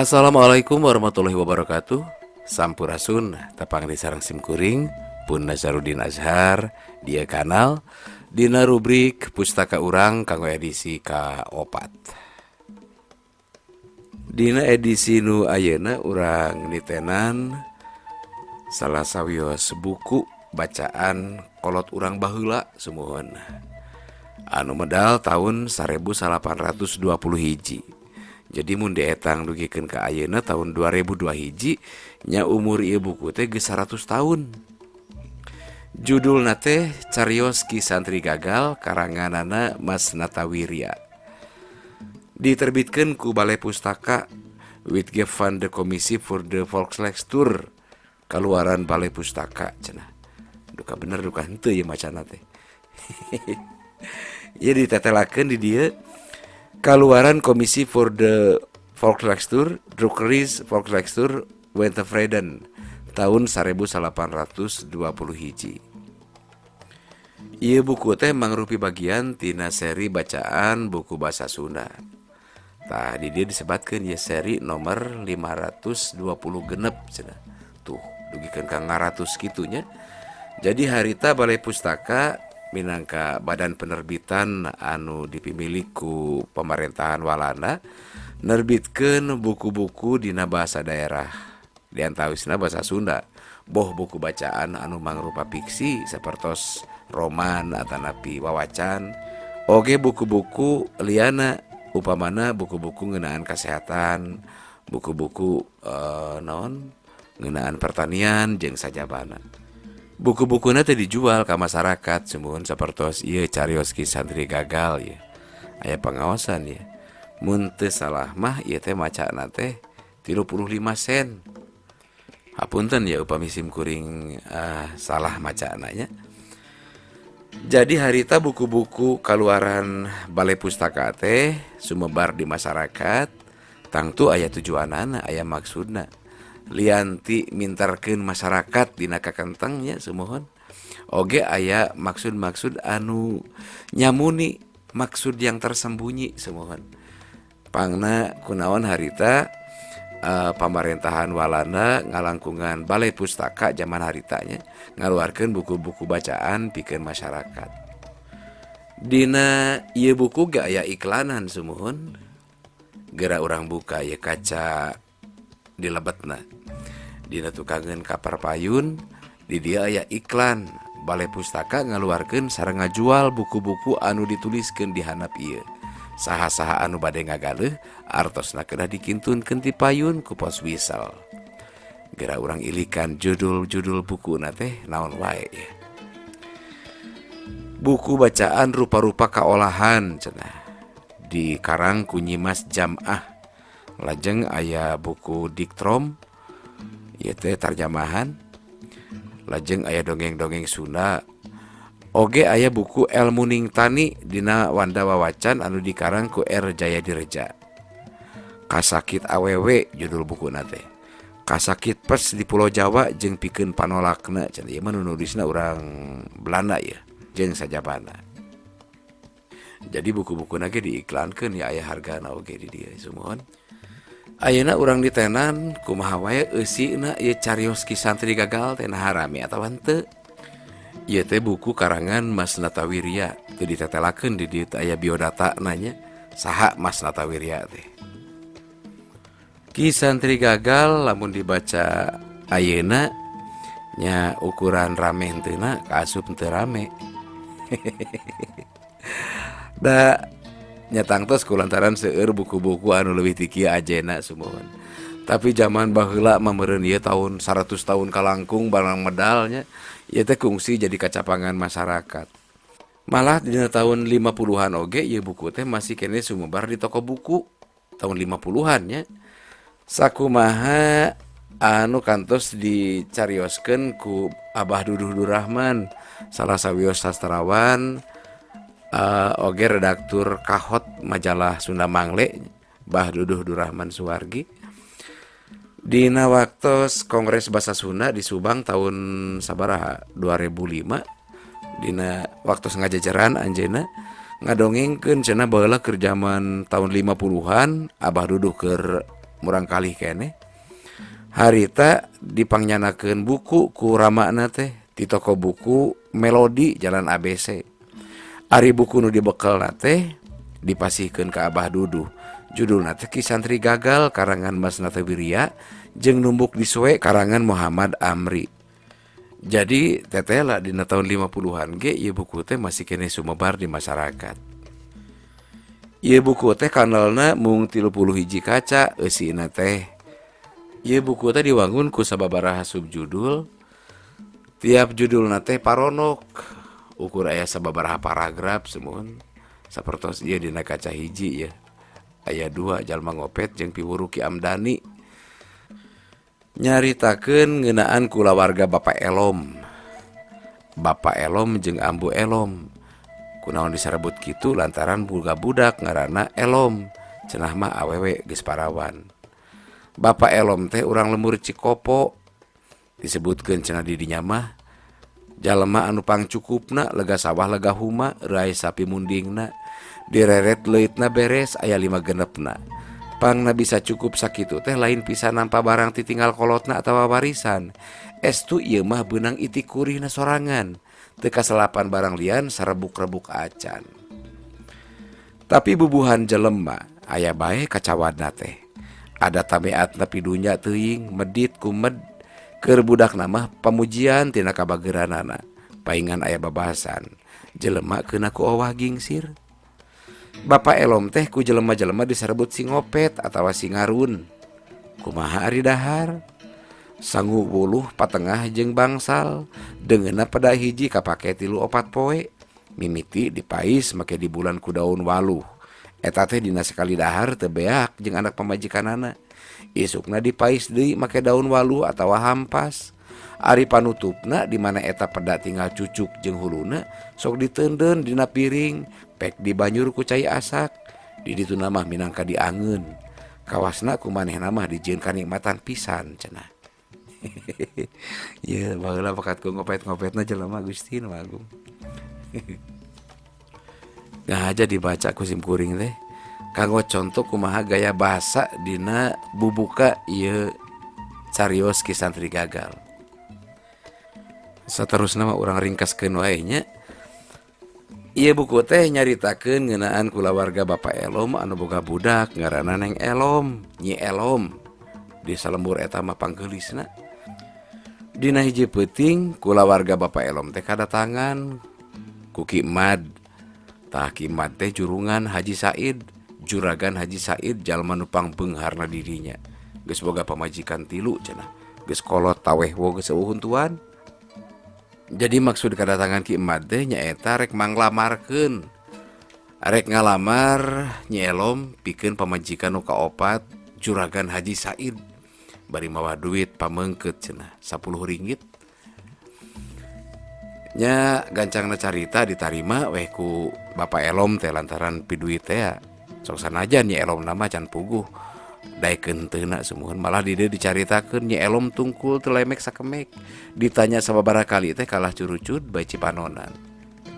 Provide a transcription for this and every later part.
Assalamualaikum warahmatullahi wabarakatuh. Sampurasun, tepang deui sareng simkuring Pun Nazarudin Azhar di kanal dina rubrik Pustaka Urang kanggo edisi ka-4. Dina edisi nu ayeuna urang nitenan salah sawios buku bacaan kolot urang baheula, sumuhun, anu medal tahun 1821. Jadi mun dietang dugikeun ka ayeuna tahun 2002 hiji nya, umur ieu buku teh geus 100 tahun. Judulna teh Carios Ki Santri Gagal, karanganana Mas Natawirya, diterbitkeun ku Balai Pustaka, Uitgave van de Commissie voor de Volkslectuur, kaluaran Balai Pustaka cenah. Duka bener duka henteu ieu macana teh. Ieu ditetelakeun di dieu, kaluaran Commissie voor de Volkslectuur, Drukkerij Volkslectuur Weltevreden, tahun 1820 hiji. Ieu buku teh mangrupi bagian tina seri bacaan buku bahasa Sunda. Tah, di dieu disebatkeun ieu seri nomor 526 cenah. Tuh, dugikeun ka ngaratus kitu nya. Jadi harita Balai Pustaka minangka badan penerbitan anu dipimilik ku pemerintahan Walanda nerbitkeun buku-buku dina bahasa daerah, diantawisna bahasa Sunda, boh buku bacaan anu mangrupa fiksi sapertos roman atanapi wawacan, oge buku-buku liana, upamana buku-buku ngeunaan kesehatan, buku-buku naon, ngeunaan pertanian jeung sajabana. Buku-bukuna teh dijual ke masyarakat, sumuhun. Sapertos ieu Carios Ki Santri Gagal ya, aya pengawasan ya. Mun teu salah mah ieu teh macana teh 35 sen. Hapunten ya upami sim kuring salah macana nya. Jadi harita buku-buku kaluaran Balai Pustaka teh sumebar di masyarakat tangtu aya tujuanana, aya maksudna, lian ti minterkeun masyarakat dina kakentengnya, sumuhun, oge aya maksud-maksud anu nyamuni, maksud yang tersembunyi, sumuhun. Pangna kunaon harita pamarentahan Walanda ngalangkungan Balai Pustaka zaman haritanya ngaluarkeun buku-buku bacaan pikeun masyarakat. Dina ieu buku ge aya iklanan, sumuhun. Geura urang buka ya kaca di lebetna. Dina tukangeun cover payun di dieu aya iklan Balai Pustaka ngaluarkeun sareng ngajual buku-buku anu dituliskeun di handap ieu. Saha-saha anu bade ngagaleuh, artosna kedah dikintunkeun ti payun ku pos wisel. Geura urang ilikan judul-judul bukuna teh naon wae ya. Buku bacaan rupa-rupa kaolahan cenah, dikarang ku Nyimas Jam'ah. Lajeng aya buku Diktrom, ieu teh tarjamahan. Lajeng aya dongeng-dongeng Sunda, oge aya buku Elmuning Tani dina wanda wawacan anu dikarang ku R Jayadireja. Kasakit Awewe judul bukuna teh. Kasakit pes di Pulau Jawa jeung pikeun panolakna cenah. Ieu mah nu nulisna urang Belanda ya, jeung sajabana. Jadi buku-bukuna ge diiklankeun ya, aya hargana oge di dieu, sumuhun. Ayeuna urang ditenan kumaha wae eusina ieu Carios Ki Santri Gagal teh, naha rame atawa henteu. Ieu teh buku karangan Mas Natawirya, teu ditetelakeun di dieu, teu aya biodata nanya saha Mas Natawirya teh. Ki Santri Gagal lamun dibaca ayeuna nya, ukuran rame henteuna kaasup henteu rame. Da nya tangtos kulantaran seueur buku-buku anu leuwih ti kieu ajena, sumuhun. Tapi zaman baheula mah meureun ieu tahun 100 tahun kalangkung barang medalnya, ieu teh kungsi jadi kacapangan masyarakat. Malah dina tahun 50-an oge ieu buku teh masih keneh sumebar di toko buku tahun 50-an nya. Sakumaha anu kantos dicarioskeun ku Abah Duduh Durahman, salah sawios sastrawan oge redaktur kahot majalah Sunda Mangle, Bah Duduh Durahman Suwargi. Dina waktos Kongres Bahasa Sunda di Subang tahun sabaraha, 2005, dina waktos ngajajaran anjeunna ngadongengkeun cenah baheula keur zaman tahun 50-an Abah Duduh keur murangkalih keneh. Harita dipangnyandakeun buku ku ramana teh di toko buku Melodi Jalan ABC. Ari buku nu dibekelna teh dipasihkeun ka Abah Duduh. Judulna teh Ki Santri Gagal karangan Mas Natawiria jeung Numbuk Disue karangan Muhammad Amri. Jadi tetela dina tahun 50-an ge ieu buku teh masih keneh sumebar di masyarakat. Ieu buku teh kanalna mung 31 kaca eusina teh. Ieu buku teh diwangun ku sababaraha subjudul. Tiap judulna teh paronok ukur aya sababaraha paragraf sumuhun. Sapertos ieu dina kaca hiji ya. Aya dua jalma ngopet jeung piwuru Ki Amdani. Nyaritakeun ngeunaan kulawarga Bapak Elom. Bapak Elom jeung Ambu Elom. Kunaon disarebut kitu lantaran boga budak ngaranna Elom. Cenah mah awewe geus parawan. Bapak Elom teh urang lembur Cikopo. Disebutkeun cenah di dinya mah jalma anu pangcukupna lega sawah lega huma rai sapi mundingna direret leuitna beres aya 5 genepna. Pangna bisa cukup sakitu teh lain pisan nampa barang titinggal kolotna atawa warisan. Estu ieu mah beunang iti kurihna sorangan. Teu kaselapan barang lian sarebuk-rebuk acan. Tapi bubuhan jelema aya bae kacawadna teh. Ada tabeatna pidunya teuing medit kumed keur budakna mah pamujian tina kabageranana. Paingan aya babasan. Jelema keuna ku owah gingsir. Bapak Elom teh ku jelema-jelema diserebut si ngopet atawa si ngarun. Kumaha ari dahar? Sangu wuluh patengah jeung bangsal, deungeunna pada hiji kapake 3-4 poe. Mimiti dipais make di bulan ku daun waluh. Eta teh dina sekali dahar teu beak jeung anak pamajikanana. Isukna dipais deui make daun waluh atawa hampas. Ari panutupna di mana eta peda tinggal cucuk jeung huluna sok diteundeun dina piring pek dibanyur ku cai asak. Di dituna mah minangka diangeun. Kawasna ku manehna mah dijieun kanikmatan pisan cenah. Ye baheula bakat ku ngopet-ngopetna jelema Gusti nu Agung. Nah aja dibaca ku sim kuring teh kanggo contoh kumaha gaya bahasa dina bubuka ieu carios Ki Santri Gagal. Saterusna mah urang ringkaskeun wae nya. Ieu buku teh nyaritakeun ngeunaan kulawarga Bapak Elom anu boga budak ngaranna Neng Elom, Nyi Elom. Di salembur eta mah panggeulisna. Dina hiji peuting kulawarga Bapak Elom teh kadatangan ku Ki Mad. Tah Ki Mad teh jurungan Haji Said, juragan Haji Said jalma nu pangbeungharna di dinya. Geus boga pamajikan 3 cenah. Geus kolot taweh wo geus eueuh huntuan. Jadi maksud kedatangan Ki Mad teh nyaeta rek manglamarkeun. Rek ngalamar Nyi Elom pikeun pamajikan nu kaopat juragan Haji Said. Bari mawa duit pameungkeut cenah 10 ringgit. Nya gancangna carita ditarima weh ku Bapak Elom teh lantaran piduit teh ya. Sok sanajan Nyi Elom nama can puguh. Daekeun teuna sumuhun malah di dieu dicaritakeun Nyi Elom tungkul teu lemek sakemek. Ditanya sababaraha kali teh kalah curucud bae cipanonan.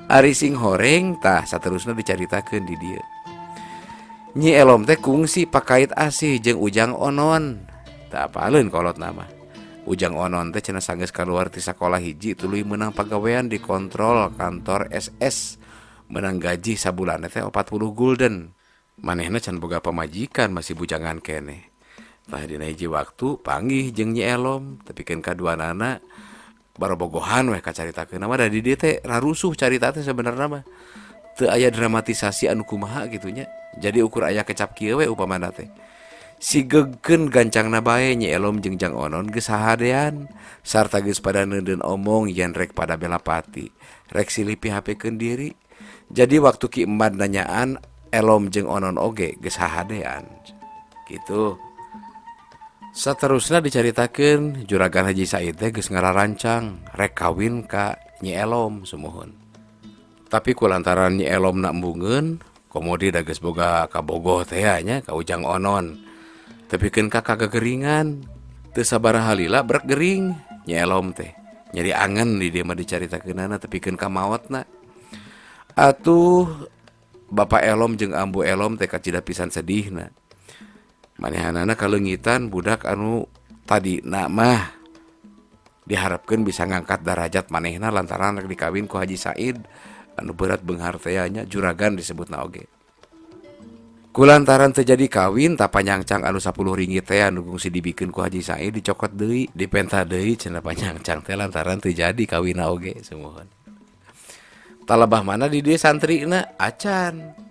Ari sing horeng tah saterusna dicaritakeun di dieu. Nyi Elom teh kungsi pakait asih jeung Ujang Onon. Tah apaleun kolot nama. Ujang Onon teh cenah sanggeus kaluar ti sakolah hiji tuluy meunang pagawean di kontrol kantor SS. Meunang gaji sabulan teh 40 gulden. Manehna can boga pamajikan masih bujangan keneh. Tah dina hiji waktu panggih jeung Nyi Elom tepikeun kaduanana barobogohan weh kacaritakeun mah da di dieu teh rarusuh carita teh sebenarna mah. Teu aya dramatisasi anu kumaha kitu nya. Jadi ukur aya kecap kieu we upamana teh. Sigegkeun gancangna bae Nyi Elom jeung Jang Onon geus hahadean sarta geus pada neudeun omong yen rek pada belapati rek silih pihapekeun diri. Jadi waktu Ki Emad nanyaan Elom jeung Onon oge geus hahadean gitu. Saterusna dicaritakeun Juragan Haji Said teh geus ngararancang rek kawin ka Nyi Elom sumuhun. Tapi kulantaran Nyi Elom na embungeun komodi da geus boga kabogoh teh nya ka Ujang Onon. Tepikeun ka kagegeringan teu sabaraha lila brek gering Nyi Elom teh. Nyeri angen di dieu mah dicaritakeunana tepikeun ka maotna. Atuh Bapak Elom jeung Ambu Elom teh kacida pisan sedihna. Manehanana kaleungitan budak anu tadina mah diharapkeun bisa ngangkat darajat manehna lantaran rek dikawin ku Haji Said anu berat beunghar teh nya, juragan disebutna oge. Kulantaran teu jadi kawin, tah panyangcang anu 10 ringgit teh anu kungsi dibikeun ku Haji Said dicokot deui, dipenta deui cenah panyangcang teh lantaran teu jadi kawinna oge sumuhun. Talebah mana di dieu santrina acan.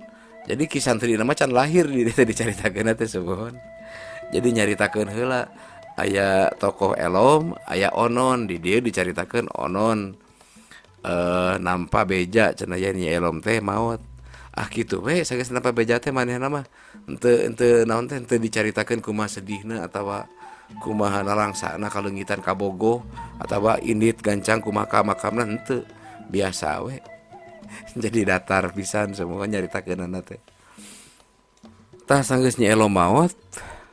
Jadi ki santrina mah can lahir di dieu teh dicaritakeun teh sumuhun. Jadi nyaritakeun heula aya tokoh Elom, aya Onon di dieu dicaritakeun Onon nampa beja cenah yen Nyi Elom teh maot. Ah kitu we sageus nampa beja teh manehna mah henteu henteu naon teh, henteu dicaritakeun kumaha sedihna atawa kumaha nalangsana kaleungitan kabogoh atawa indit gancang kumaha ka makamna, henteu, biasa we. Jadi datar pisan semua nyaritakeunana teh. Tah, sanggeus Nyi Elom maot,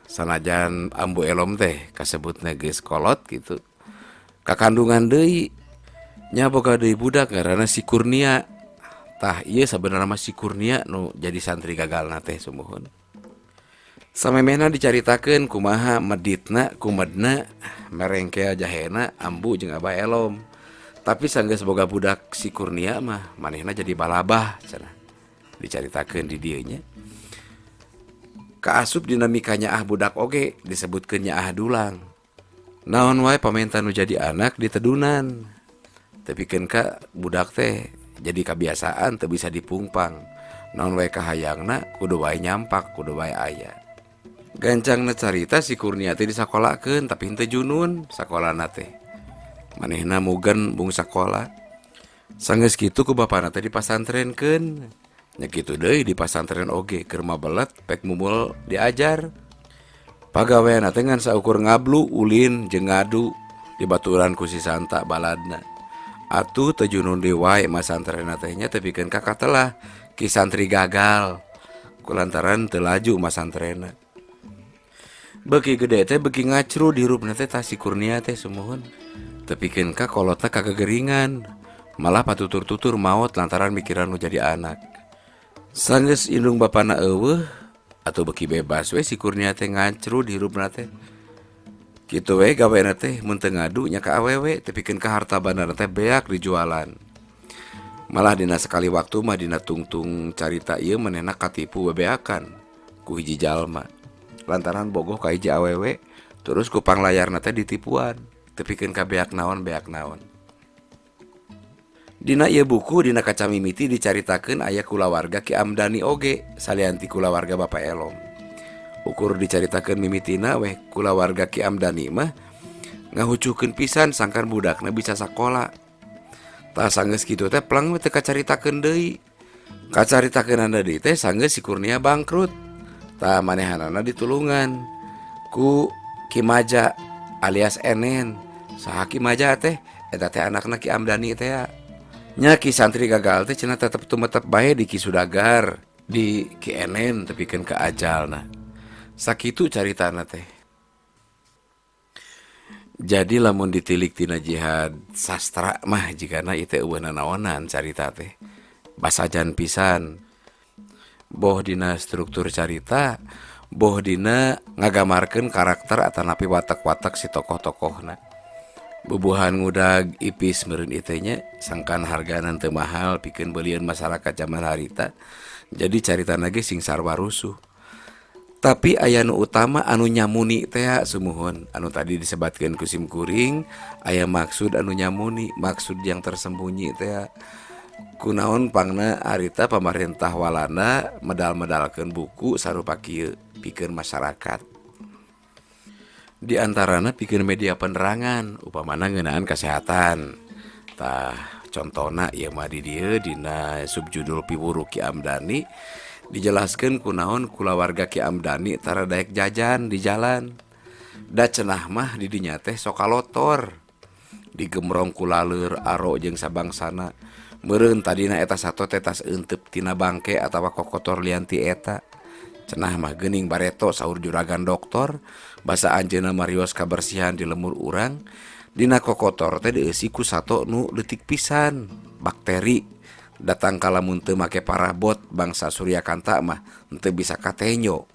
sanajan Ambu Elom teh kasebutna geus kolot kitu, kakandungan deui nya, boga deui budak ngaranna si Kurnia. Tah, ieu sabenerna mah si Kurnia nu jadi santri gagalna teh sumuhun. Samemehna dicaritakeun kumaha meditna, kumedna merengkea jahena Ambu jeung Abah Elom. Tapi sanggeus boga budak si Kurnia mah manehna jadi balabah cenah. Dicaritakeun di dieu nya. Kaasup dinamika nyaah budak oge disebutkeun nyaah dulang. Naon wae pamenta nu jadi anak ditedunan. Tepikeun ka budak teh jadi kabiasaan teu bisa dipungpang. Naon wae kahayangna kudu wae nyampak, kudu wae aya. Gancangna carita, si Kurnia teh disakolakeun tapi henteu junun sakolana teh. Manehna mugen bung sakola. Sanggeus kitu ku bapana teh dipasantrenkeun. Nya kitu deui di pasantren oge keur mabelet pek mumul diajar. Pagaweanna teh ngan saukur ngablu, ulin jeung ngadu dibaturan ku si Santa baladna. Atuh teu junun deui wae masantrenna teh nya, tepikeun ka katelah ki santri gagal kulantaran teu laju masantrena. Beuki gede teh beuki ngacrud hirupna teh, tah si Kurnia teh sumuhun. Tepikeun ka kolotna kagegeringan, malah patutur-tutur maot lantaran mikiran nu jadi anak. Sanggeus indung bapana euweuh atuh beuki bebas we si Kurnia teh ngacrud hirupna teh. Kitu we gawena teh, mun teu ngadu nya ka awewe, tepikeun ka harta bandana teh beak dijualan. Malah dina sakali waktu mah dina tungtung carita ieu manehna katipu bebeakan ku hiji jalma. Lantaran bogoh ka hiji awewe terus ku panglayarna teh ditipuan, tepikeun ka beak naon beak naon. Dina ieu buku, dina kaca mimiti dicaritakeun aya kulawarga Ki Amdani oge salian ti kulawarga Bapak Elom. Ukur dicaritakeun mimitina weh, kulawarga Ki Amdani mah ngahucuhkeun pisan sangkan budakna bisa sakola. Tah, sanggeus kitu teh plang we teu kacaritakeun deui. Kacaritakeunana deui teh sanggeus si Kurnia bangkrut. Tah, manehanana ditulungan ku Ki Maja alias Enen. Saha Ki Maja teh? Eta teh anakna Ki Amdani teh ya. Nya, Ki santri gagal teh cenah tetep tumetep bae di Ki Sudagar, di Ki Enen tepikeun ka ajalna. Sakitu caritana teh. Jadi lamun ditilik tina jihad sastra mah jigana ieu teh euweuh nanaonan carita teh. Basajan pisan. Boh dina struktur carita, boh dina ngagamarkeun karakter atanapi watak-watak si tokoh-tokohna. Bubuhan ngudag ipis meureun ieu teh nya, sangkan hargana teu mahal pikeun beulieun masyarakat zaman harita. Jadi caritana ge sing sarua rusuh. Tapi aya nu utama anu nyamuni teh sumuhun, anu tadi disebatkeun ku sim kuring, aya maksud anu nyamuni, maksud yang tersembunyi teh. Kunaon pangna harita pamarentah Walanda medal-medalkeun buku sarupa kieu pikeun masyarakat. Di antarana pikeun media penerangan upamana ngeunaan kesehatan. Tah, contona ieu mah di dieu dina subjudul Piwuru Ki Amdani dijelaskeun kunaon kulawarga Ki Amdani tara daek jajan di jalan. Da cenah mah di dinya teh sok kalotor. Digemrong ku laleur, aro jeung sabangsana. Meureun tadina eta sato teh tas euteup tina bangke atawa kokotor lian ti eta. Cenah mah geuning bareto saur juragan doktor, basa anjeunna marios kabersihan di lemur urang, dina kokotor teh dieusi ku sato nu leutik pisan, bakteri. Datang kalamun teu make parabot bangsa Suryakanta mah henteu bisa katenyo.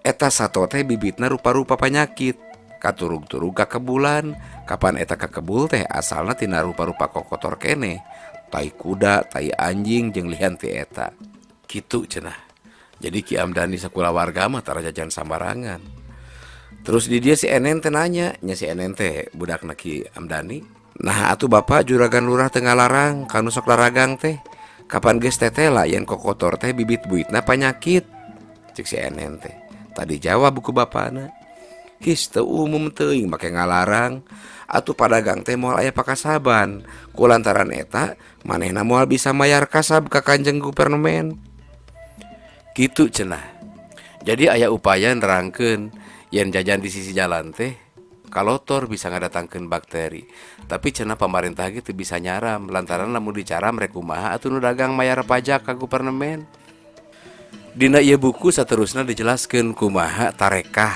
Eta sato teh bibitna rupa-rupa panyakit katurug-turug kakebulan. Kapan eta kakebul teh asalna tina rupa-rupa kokotor keneh, tai kuda, tai anjing, jeung lian ti eta. Kitu cenah. Jadi Ki Amdani sakulawarga mah tara jajan sambarangan. Terus di dia si Enen teh nanya, nya si Enen teh budakna Ki Amdani. Nah atuh bapak juragan lurah teu ngalarang kanu sok daragang teh. Kapan geus tetela yen kokotor teh bibit buitna panyakit. Cek si Enen teh. Tadi jawab ku bapana. His teu umum teuing make ngalarang. Atuh padagang teh moal aya pakasaban. Kulantaran eta manehna moal bisa mayar kasab ka Kanjeng Gupernemen. Kitu cenah. Jadi aya upaya nerangkeun yen jajan di sisi jalan teh kalotor bisa ngadatangkeun bakteri. Tapi cenah pamarentah ge teu bisa nyaram lantaran lamun dicaram rek kumaha atuh nu dagang mayar pajak ka gupernemen. Dina ieu buku saterusna dijelaskeun kumaha tarekah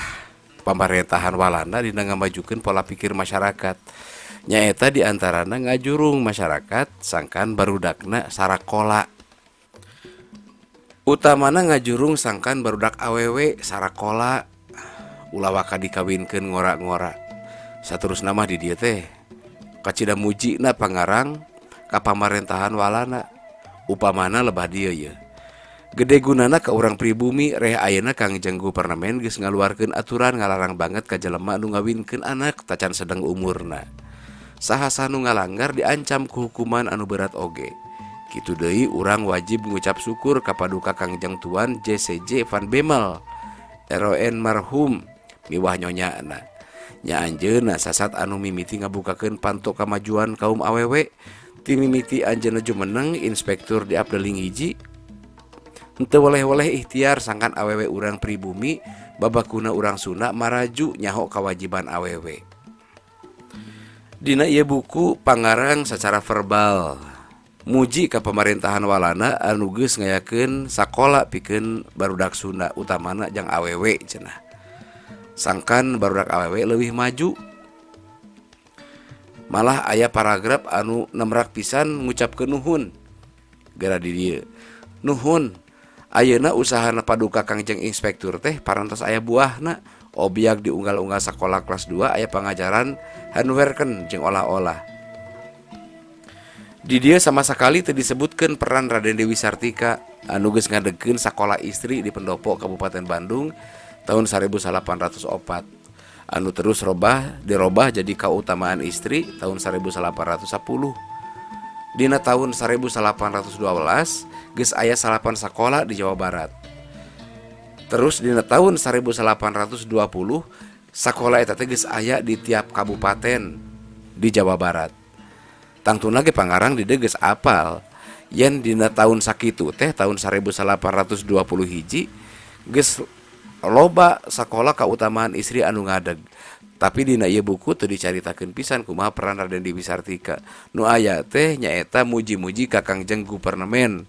pamarentahan Walanda dina ngamajukeun pola pikir masyarakat. Nyaeta diantarana ngajurung masyarakat sangkan barudakna sarakola. Utamana ngajurung sangkan barudak awewe sarakola ulah waka dikawinkeun ngora-ngora. Saterusna mah di dieu teh kacida mujina pangarang ka pamarentahan Walanda. Upamana lebah dieu ye. Gede gunana ka urang pribumi reh ayeuna Kangjeng Gupernemen geus ngaluarkeun aturan ngalarang banget ka jelema anu ngawinkeun anak tacan sedeng umurna. Saha-saha nu ngalanggar diancam ku hukuman anu berat oge. Kitu deui urang wajib ngucap syukur ka paduka Kangjeng Tuan JCJ Van Bemmel RON marhum miwah nyonyana. Nya anjeunna sasat anu mimiti ngabukakeun panto kamajuan kaum awewe. Ti mimiti anjeunna jumeneng inspektur di Afdeling hiji henteu weleh-weleh ikhtiar sangkan awewe urang pribumi babakuna urang Sunda maraju nyaho kewajiban awewe. Dina ieu buku pangarang secara verbal muji ka pemerintahan Walanda anu geus ngayakeun sakola pikeun barudak Sunda utamana jang awewe cenah. Sangkan barudak awewe leuwih maju. Malah aya paragraf anu nemrak pisan ngucapkeun nuhun. Geura di dieu. Nuhun. Ayeuna usahana paduka Kangjeng Inspektur teh parantos aya buahna. Obiag di unggal-unggal sakola kelas 2 aya pangajaran handwerken jeung olah-olah. Di dieu sama sakali teu disebutkeun peran Raden Dewi Sartika anu geus ngadegkeun sakola istri di Pendopo Kabupaten Bandung tahun 1804 anu terus dirobah jadi kautamaan istri tahun 1810. Dina tahun 1812 geus aya 9 sakola di Jawa Barat. Terus dina tahun 1820 sakola eta teh geus aya di tiap kabupaten di Jawa Barat. Tangtuna ge pangarang di dieu geus apal yen dina tahun sakitu teh tahun 1820 hiji geus loba sakola kautamaan istri anu ngadeg. Tapi dina ieu buku teu dicaritakeun pisan kumaha peran Raden Dewi Sartika. Nu aya teh nyaeta muji-muji ka Kangjeng Gupernemen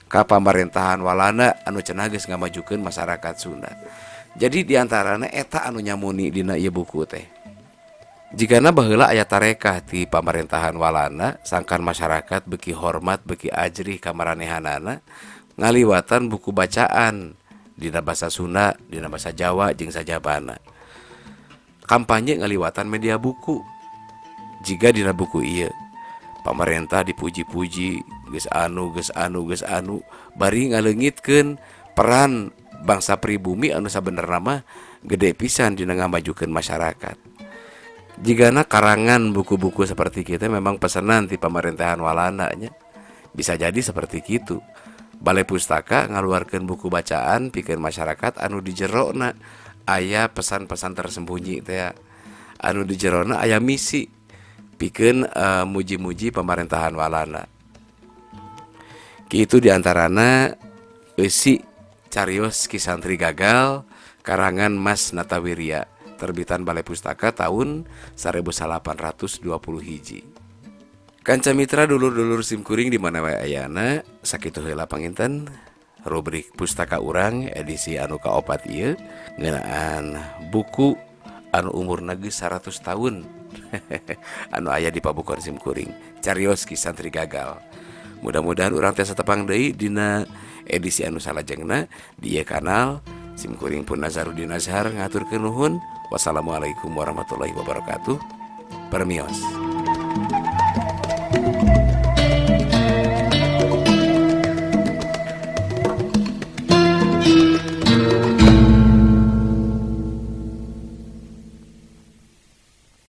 ka pamarentahan Walanda anu cenah geus ngamajukeun masyarakat Sunda. Jadi diantarana eta anu nyamuni dina ieu buku teh. Jigana baheula aya tarekah ti pamarentahan Walanda sangkan masyarakat beuki hormat beuki ajrih ka maranehanana ngaliwatan buku bacaan dina basa Sunda, dina basa Jawa jeung sajabana. Kampanye ngaliwatan media buku. Jiga dina buku ieu pamarentah dipuji-puji geus anu geus anu geus anu bari ngaleungitkeun peran bangsa pribumi anu sabenerna mah gede pisan dina ngamajukeun masyarakat. Jigana karangan buku-buku seperti kita memang pesanan ti pemerintahan Walanda nya. Bisa jadi seperti kitu. Balai Pustaka ngaluarkeun buku bacaan pikeun masyarakat anu di jerona aya pesan-pesan tersembunyi teh, anu di jerona aya misi pikeun muji-muji pemerintahan Walanda. Kitu diantarana eusi carios Ki Santri Gagal karangan Mas Natawiria terbitan Balai Pustaka tahun 1820 hiji. Kanca mitra dulur-dulur simkuring di mana wae ayana, sakitu heula panginten rubrik Pustaka Urang edisi anu kaopat ieu ngeunaan buku anu umurna geus 100 tahun anu aya di pabukuan simkuring carios Ki Santri Gagal. Mudah-mudahan urang tiasa tepang deui dina edisi anu salajengna di ieu kanal Sim kuring pun Nazarudin Azhar ngaturkeun nuhun. Wassalamualaikum warahmatullahi wabarakatuh. Permios.